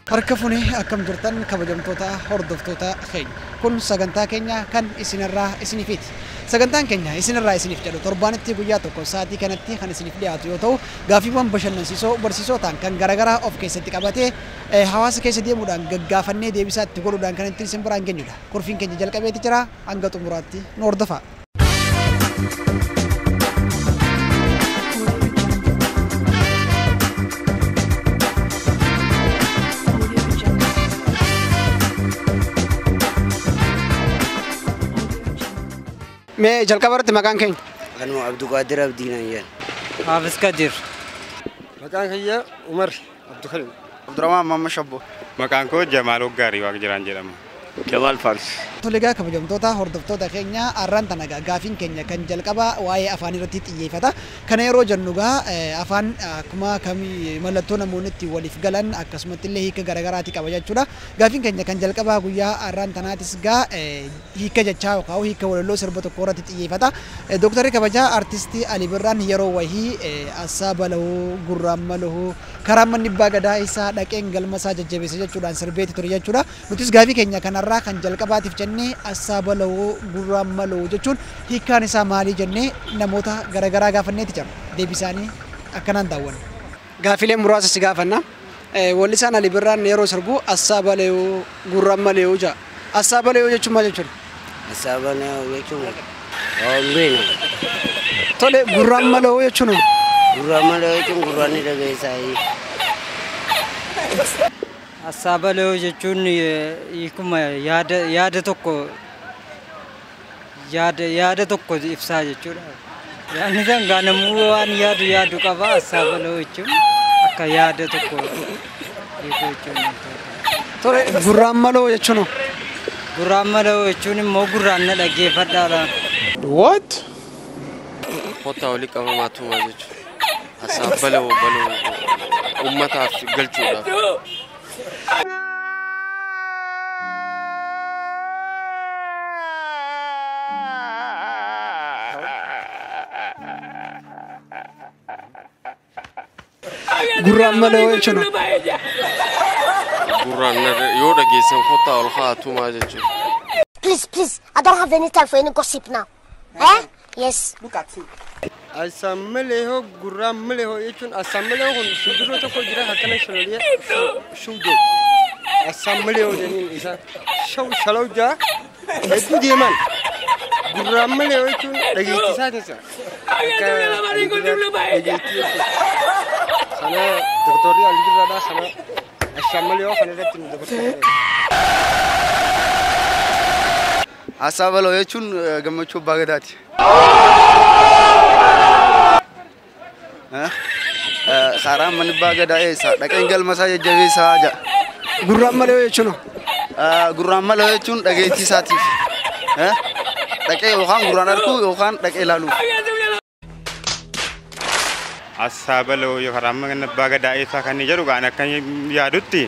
Harka fuunee akkam jirtan kabajamtoota hordoftoota keenya. Kun sagantaa keenya kan isinirraa isiniifiti. Sagantaan keenya isinirraa isiniif jedhu torbaanitti guyyaa tokko sa'aatii kanatti kan isiniif dhiyaatu yoo ta'u, gaaffiiwwan bashannansiisoo barsiisoo ta'an kan garaagaraa of keessatti qabatee hawaasa keessa deemuudhaan gaggaafannee deebisaa itti godhuudhaan kan ittiin isin biraan geenyudha. Kurfiin keenya jalqabeeti jira, hanga xumuraatti nu hordofaa. Mee jalqaba irratti maqaan keenya? Anuu Abduqaadir Abdiinaan jedhama. Haafis Kadir. Maqaan kiyya Umar Abdulkarim. Abdurrahman Mamma Shabbo. Maqaan koo Jamaal Hoggaarii Waaqjiraan jedhama. Jamaal Faars. Tole egaa kabajamtoota hordoftoota keenya har'aan tana egaa gaafiin keenya kan jalqaba waa'ee afaan irratti xiyyeeffata. Kana yeroo jennu egaa afaan akkuma kamii mallattoo namoonni itti waliif galan akkasumatti illee hiika garaagaraati qaba jechuudha. Gaafiin keenya kan jalqabaa guyyaa har'aan tanaatis egaa hiika jechaa yookaan hiika walaloo sirba tokko irratti xiyyeeffata. Dooktarri kabajaa artistii Ali Birraan yeroo wahii assaa balahuu gurraan malahuu karaa manni abbaa gadaa isaa dhaqeen galma isaa jajjabeessa jechuudhaan sirbeetti ture jechuudha. Nutis gaafii keenya kanarraa kan jalqabaatiif jennee assaa balahuu gurraan malahuu jechuun hiikkaan isaa maalii jennee namoota garaagaraa gaafanneeti jira. Deebii isaanii akkanaan daawwanna. Gaafiilee muraasa si gaafanna. Wallisaan Ali Birraan yeroo sirbu assaa balahuu gurraan malahuu jedha. Assaa balahuu jechuun maal jechuudha? Assaa balahuu jechuun waan beeknu. Tole gurraan malahuu jechuun Gurraan malahuu jechuun gurraan ni dhageessaa. Assaa balahuu jechuun hiikuma yaada tokko yaada tokko ibsaa jechuudha. Yaadni isaan gaanamuu waan yaadu yaadu qaba. Assaa balahuu jechuun akka yaada tokko hiikuu jechuudha. Tole gurraan malahuu jechuun Gurraan malahuu jechuun immoo gurraan na dhaggeeffadhaadha. What? Kottaa walii qabamaa tumaa jechuudha. Assaa balahuu balahuu uummataaf galchuudhaaf. Gurraan malahuu jechuun Gurraan yoo dhageessan kottaa ol haa tumaa jechuudha. Please, please, I don't have any time for any gossip now. Eh? Yes. Look at him. Asaan malehoo gurraan malehoo jechuun asaan malehoo kun simbirroo tokko jira akkana shaloliya shaw jedhu. Asaan malehoo jedhaniin isa shaw shalaw jaa hedduu deeman. Gurraan malehoo jechuun dhageettii isaatiin isa. Akka dhageettii jechuudha. Kana doktorri Ali Birraadhaa kana asaan malehoo kana irratti nu dabarsu. Assaa balahuu jechuun gammachuu abbaa gadaati. Karaan manni abbaa gadaa eessa? Dhaqeen galma isaa jajjabeessaa jedha. Gurraan malahuu jechuun Gurraan malahuu jechuun dhageettii isaatiif. Dhaqee yookaan gurraan arguu yookaan dhaqee ilaaluuf. Assaa balahuu karaa manni abbaa gadaa eessaa kan inni jedhu gaan akka yaadutti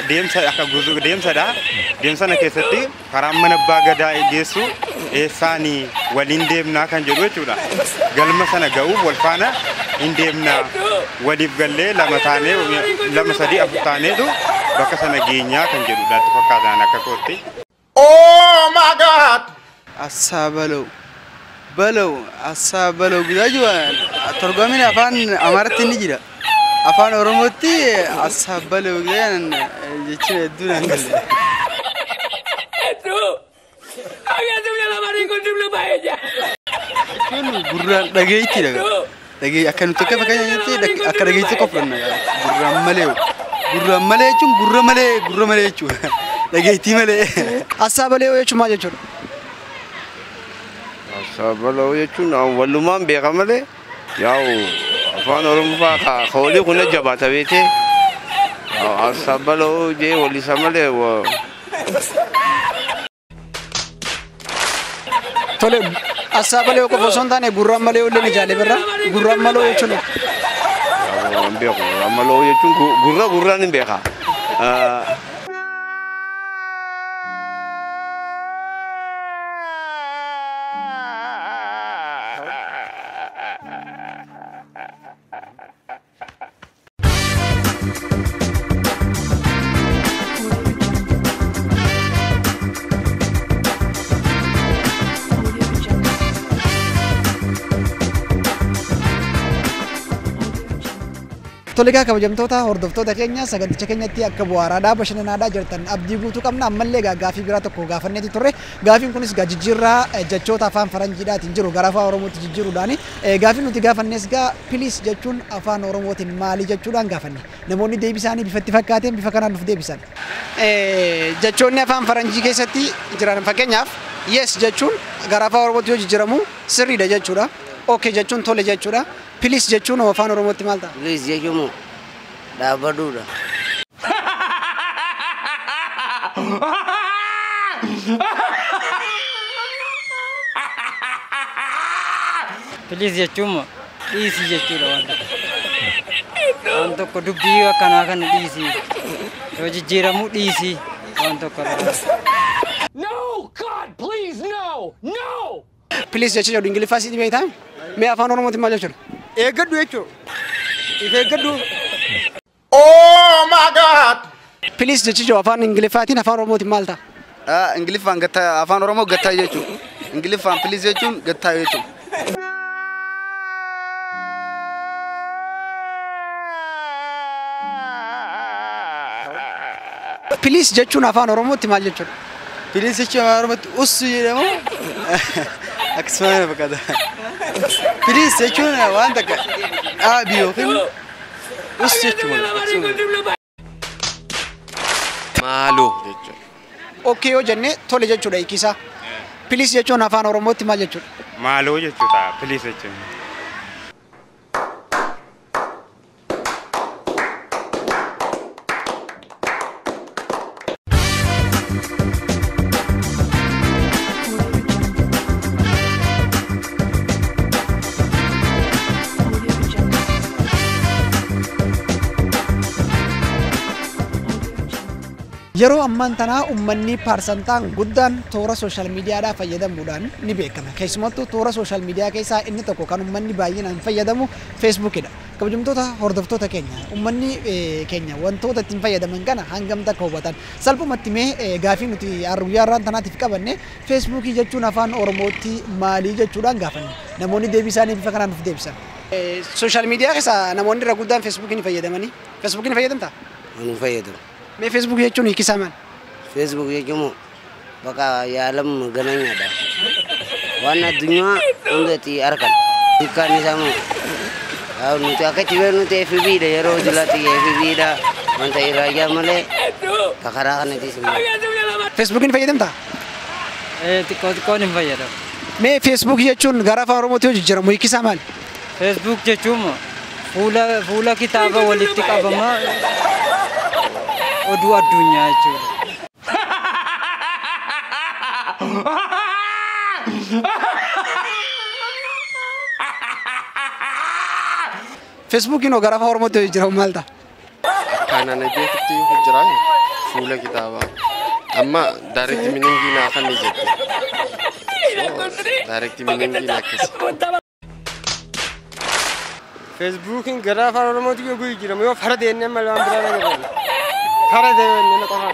deemsa akka deemsadha. Deemsa sana keessatti karaa mana abbaa gadaa geessu eessaanii waliin deemnaa kan jedhu jechuudha. Galma sana ga'uuf wal faana hin deemnaa. Waliif gallee lama taanee lama sadii afur taaneetu bakka sana geenyaa kan jedhudha fakkaataan akka kootti. Oh my God! Assaa balahuu balahuu assaa balahuu guddaa jiru torgommiin afaan Amaaraatti ni jira. Afaan Oromootti assaa balahuu guddaa jechuun hedduu naan galle. Jechuun gurraan dhageettiidha. Dhagee akka nuti akka fakkeenyaatti akka dhageetti qofa fudhanna. Gurraan malee gurraan malee jechuun gurra malee gurra malee jechuudha. Dhageettii malee. Assaa balahuu jechuun maal jechuudha? Assaa balahuu jechuun walumaan beeka malee yaa'u afaan Oromoo fa'aa ka walii kun jabaata beekee assaa balahuu jee walisa malee. Tole assaa balahuu qofa osoo hin taane gurraan malehuu illee ni jaalle birraa. Gurraan malehuu jechuun Waan beeku gurraan malehuu jechuun gurra gurraan hin beeka. Tole egaa kabajamtoota hordoftoota keenya saganticha keenyatti akka bu'aaraadhaa bashannanaadhaa jirtan abdii guutuu qabna. Ammallee egaa gaafii biraa tokko gaafanneeti turre. Gaafiin kunis egaa jijjiirraa jechoota afaan faranjiidhaatiin jiru gara afaan Oromootti jijjiiruudhaani. Gaafiin nuti gaafannes egaa please jechuun afaan Oromootiin maali jechuudhaan gaafanne. Namoonni deebii isaanii bifatti fakkaateen bifa kanaan nuuf deebisan. Jechoonni afaan faranjii keessatti jiran fakkeenyaaf yes jechuun gara afaan Oromootti yoo jijjiiramu sirriidha jechuudha. Okay jechuun tole jechuudha. Please jechuun afaan Oromootti maal ta'a? Please jechuun dhaabbadhuudha. Please jechuun dhiisii jechuudha waan tokko. Waan tokko dubbii akkanaa kana dhiisii. Yoo jijjiiramu dhiisii waan tokko irraa. No, God, please, no, no! Please jecha jedhu Ingiliffaa sitti beektaa? Mee afaan Oromootiin maal jechuudha? Eeggadhu jechuudha. If eeggadhu. Oh my God! Please jechi jedhu afaan Ingiliffaatiin afaan Oromootiin maal ta'a? Ingiliffaan gattaa afaan Oromoo gattaa jechuudha. Ingiliffaan please jechuun gattaa jechuudha. Please jechuun afaan Oromootti maal jechuudha? Please jechuun afaan Oromootti ussu jedhamu akkasuma na fakkaata. Please jechuun waan takka dhaabi yookiin ussu jechuudha. Maaloo jechuudha. Okay yoo jenne tole jechuudha hiikisaa. Please jechuun afaan Oromootti maal jechuudha? Maaloo jechuudha please jechuun. Yeroo ammaan tanaa uummanni paarsantaan guddaan toora sooshaal miidiyaadhaa fayyadamuudhaan ni beekama. Keessumattuu toora sooshaal miidiyaa keessaa inni tokko kan uummanni baay'inaan fayyadamu feesbuukidha. Kabajamtoota hordoftoota keenya uummanni keenya wantoota ittiin fayyadaman kana hangam takka hubatan. Salphumatti mee gaafii nuti guyyaa har'aan tanaatiif qabanne feesbuukii jechuun afaan Oromootti maalii jechuudhaan gaafanne. Namoonni deebii isaanii bifa kanaan nuuf deebisan. Sooshaal miidiyaa keessaa namoonni irra guddaan feesbuukii ni fayyadamanii. Feesbuukii ni fayyadamtaa? Ani fayyadamu. Mee feesbuuk jechuun hiikisaa maal? Feesbuuk jechuun bakka yaalam gananyaadha. Waan addunyaa hundatti argan. Hiikkaan isaa moo nuti akka itti beeknutti FB dha yeroo jiraatti FB dha wanta irraa ijaa malee karaa kanattis hin beeku. Feesbuukiin fayyadamtaa? Xiqqoo xiqqoon hin fayyadamu. Mee feesbuuk jechuun gara afaan Oromootti yoo jijjiiramu hiikisaa maali? Feesbuuk jechuun fuula kitaaba walitti qabama oduu addunyaa jechuudha. Feesbuukiin gara afaan Oromootti yoo jijjiiramu maal ta'a? Akkaan ana beekutti jira fuula kitaabaa. Amma direct meaning naa kan jette. Direct meaning akkasi. Feesbuukiin gara afaan Oromootti yoo jijjiiramu yoo fara deemnee malee waan biraa na jedhamu. Fara deemnee qofa.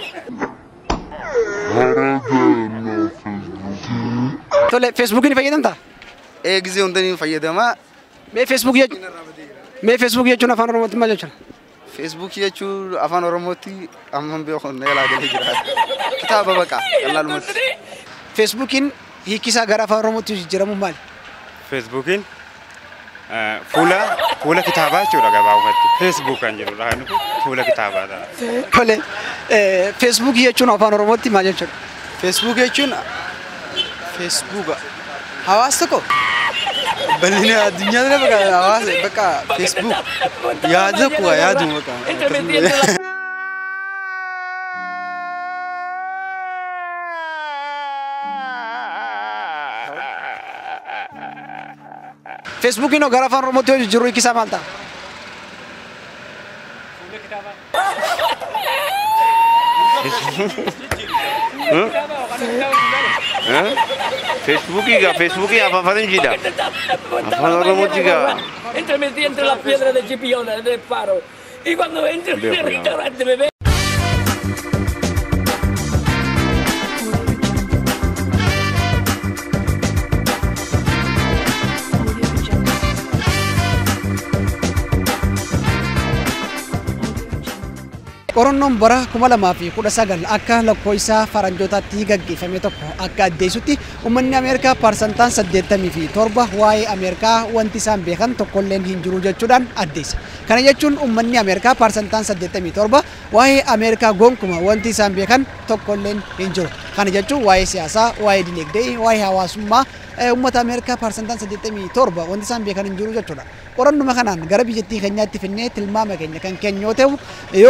Tole feesbuukiin ni fayyadamtaa? Gisee hunda ni fayyadama. Mee feesbuuk jechuun afaan Oromootti maal jechuudha? Feesbuuk jechuun afaan Oromootti amma hin beeku na jalaa galee jira. Kitaaba baqa qal'aalumatti. Feesbuukiin hiikisaa gara afaan Oromootti jijjiiramu maali? Feesbuukiin fuula kitaabaa jechuudha gabaabumatti. Feesbuuk kan jedhudha kan dhufu fuula kitaabaa ta'a. Tole feesbuukii jechuun afaan Oromootti maal jechuudha? Feesbuuk jechuun feesbuuka hawaasa tokko bal'ina addunyaa kana bakka hawaasa bakka feesbuuk yaada kuwa yaadu bakka. Feesbuukiin gara afaan Oromootti yoo jijjiirru hiikisaa maal ta'a? Feesbuukii gaa feesbuukii afaan faranjiidha. Afaan Oromootti gaa. Entre metí entre las piedras de Chipiona, en el faro. Y cuando entro en el restaurante me ve. Qorannoon bara 2019 akka lakkoofsa faranjootaatti gaggeeffame tokko akka addeessutti uummanni Ameerikaa parsantaan 87 waa'ee Ameerikaa wanti isaan beekan tokkolleen hin jiru jechuudhaan addeessa. Kana jechuun uummanni Ameerikaa parsantaan 87 waa'ee Ameerikaa gonkuma wanti isaan beekan tokkolleen hin jiru. Kana jechuun waa'ee siyaasaa, waa'ee dinagdee, waa'ee hawaasummaa uummata Ameerikaa parsantaan 87 wanti isaan beekan hin jiru jechuudha. Qorannuma kanaan gara biyyattii keenyaatti finnee tilmaama keenya kan keenya yoo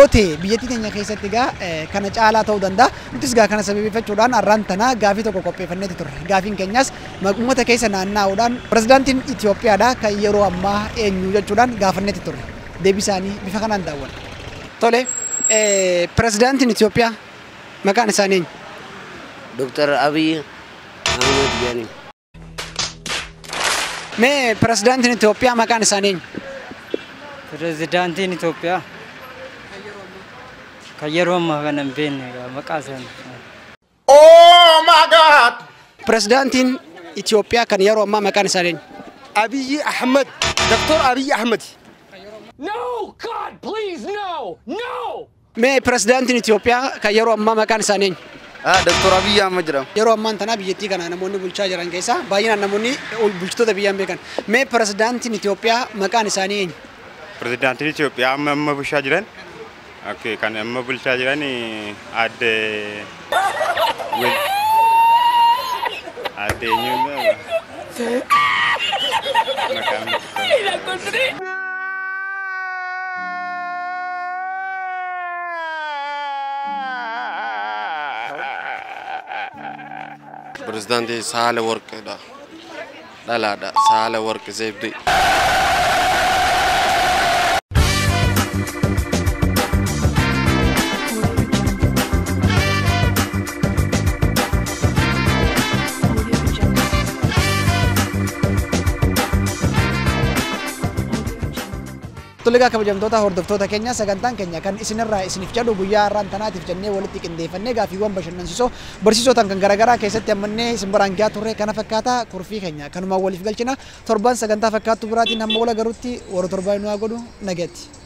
ta'e biyyattii keenya keessatti egaa kana caalaa ta'uu danda'a. Nutis egaa kana sababeeffachuudhaan har'aan tana gaafii tokko qopheeffanneeti turre. Gaafiin keenyas uummata keessa naanna'uudhaan pirezidaantiin Itoophiyaadha kan yeroo ammaa eenyu jechuudhaan gaafanneeti turre. Deebii isaanii bifa kanaan daawwanna. Tole, pirezidaantiin Itoophiyaa maqaan isaanii eenyu? Dr. Abiy Ahmed jedhanii. Mee pirezidaantiin Itoophiyaa maqaan isaanii eenyu? Pirezidaantiin Itoophiyaa kan yeroo ammaa kana hin beekne egaa maqaa isaanii. Oh my God! Pirezidaantiin Itoophiyaa kan yeroo ammaa maqaan isaanii eenyu? Abiy Ahmed. Dr. Abiy Ahmed. No, God, please, no, no! Mee pirezidaantiin Itoophiyaa kan yeroo ammaa maqaan isaanii eenyu? Dr. Abiy Ahmed jedhama. Yeroo ammaan tanaa biyyattii kana namoonni bulchaa jiran keessaa baay'inaan namoonni bulchitoota biyyaan beekan. Mee pirezidaantiin Itoophiyaa maqaan isaanii eenyu? Pirezidaantiin Itoophiyaa amma amma bulchaa jiran okay, kan amma bulchaa jiran aadde aadde eenyuudha? Maqaan La encontré. Pirezidaantii Saale Warqeedha. Dhalaadha. Saale Warqi Zeebdee. Tole egaa kabajamtoota hordoftoota keenya sagantaan keenya kan isinirraa isiniif jedhu guyyaa har'aan tanaatiif jennee walitti qindeeffannee gaaffiiwwan bashannansiisoo barsiisotaan kan garaagaraa keessatti hammannee isin biraan gahaa turre kana fakkaata kurfii keenya kanumaan waliif galchina torban sagantaa fakkaattu biraatiin hamma wal agarutti warra torbaan nu haa godhu nagatti.